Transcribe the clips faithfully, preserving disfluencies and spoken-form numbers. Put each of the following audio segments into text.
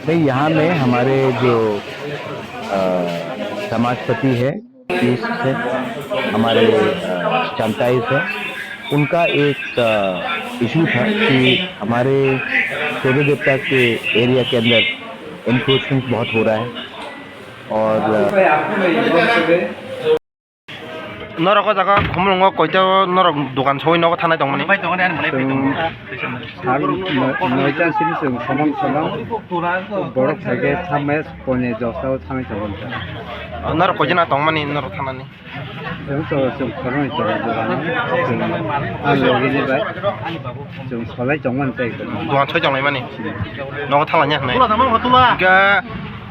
नहीं, यहाँ में हमारे जो, अ, समाजपति है, पीस है, हमारे, अ, चांटाइज है, उनका एक, अ, इशू था कि हमारे सूर्य देवता के एरिया के अंदर एनक्रोचमेंट बहुत हो रहा है और, अ, Norok o jaga Khumulwngo koito norok dogan soi nogo thanai tongmani? Bai tongmani, ani mwnai bai tongo. Sal noita sini chwng somang somang borok sai khe thamai pone dosta o thanai tongo. Norok koito na tongmani norok thanani? Chwng to chwng khoroknwi tongo dogan. Chwng ang logini bai chwng solai tongmani chai. Dogan soi tonglaimani? Nogo thanglanya hwnwi.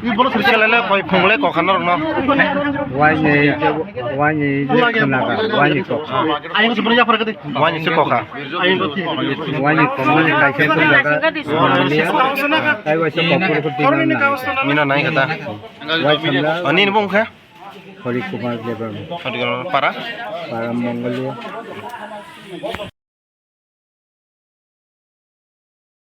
Hwnkhe Selele koi phungle kokha norokno. Waini, waini je khnaga, waini kokha. Waini se kokha. Waini kokmani kaisa khnaga. Taibo se kokha. Mina nai kata. Wai khamla. Ani ni bung khe? Hari Kumar Debbarma. Hari Kumar para? Para Mongolia.